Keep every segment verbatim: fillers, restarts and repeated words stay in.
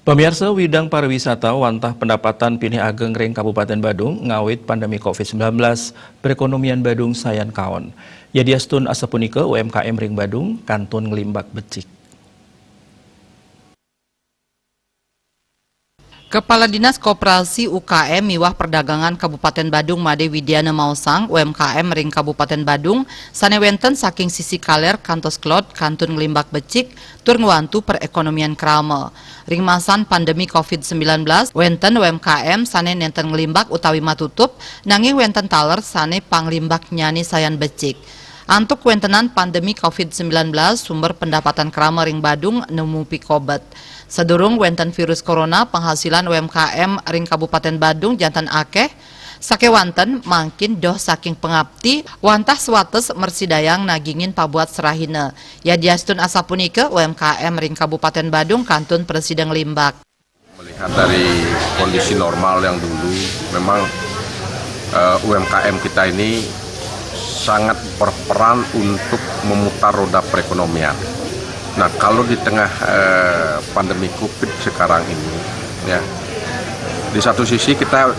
Pamiarsa, widang pariwisata wantah pendapatan pinih ageng ring Kabupaten Badung ngawit pandemi covid sembilan belas, perekonomian Badung sayan kaon. Yadiastun asapunika, U M K M ring Badung kantun nglimbak becik. Kepala Dinas Koperasi, U K M miwah Perdagangan Kabupaten Badung Made Widiana maosang, U M K M ring Kabupaten Badung sane wenten saking sisi kaler kantos kelod kantun nglimbak becik tur ngwantu perekonomian krama. Ring masan pandemi covid sembilan belas, wenten U M K M sane nenten nglimbak utawi matutup, nanging wenten taler sane panglimbaknyane sayan becik. Antuk wentenan pandemi covid sembilan belas, sumber pendapatan krama ring Badung nemu pikobet. Sadurung wenten virus corona, penghasilan U M K M ring Kabupaten Badung janten akeh, sakewanten mangkin doh saking pangapti, wantah swates mrasidayang nagingin pabuat serahina. Yadiastun asapunika, U M K M ring Kabupaten Badung kantun prasida nglimbak. Melihat dari kondisi normal yang dulu, memang eh, U M K M kita ini sangat berperan untuk memutar roda perekonomian. Nah, kalau di tengah eh, pandemi covid sekarang ini, ya, di satu sisi kita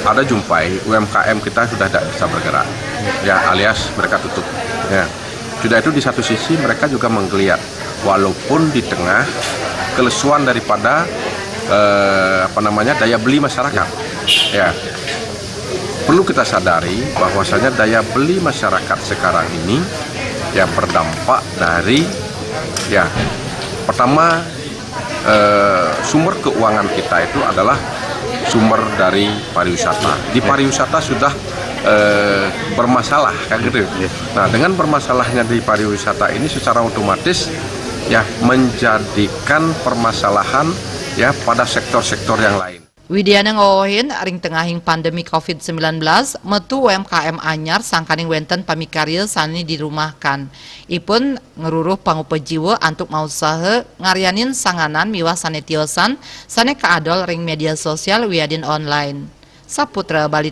ada jumpai U M K M kita sudah tidak bisa bergerak, ya, alias mereka tutup, ya. Sudah itu, di satu sisi mereka juga menggeliat, walaupun di tengah kelesuan daripada eh, apa namanya, daya beli masyarakat, ya. Perlu kita sadari bahwasanya daya beli masyarakat sekarang ini, ya, berdampak dari, ya, pertama, eh, sumber keuangan kita itu adalah sumber dari pariwisata. Di pariwisata sudah eh, bermasalah, kan gitu. Nah, dengan bermasalahnya di pariwisata ini, secara otomatis, ya, menjadikan permasalahan, ya, pada sektor-sektor yang lain. Widiana ngawewehin, ring tengahing pandemi covid sembilan belas, metu U M K M anyar sangkaning wenten pamikarya sane dirumahkan. Ipun ngruruh pangupajiwa antuk mausaha ngaryanin sanganan miwah sane tiosan sane kaadol ring media sosial wiadin online. Saputra Bali.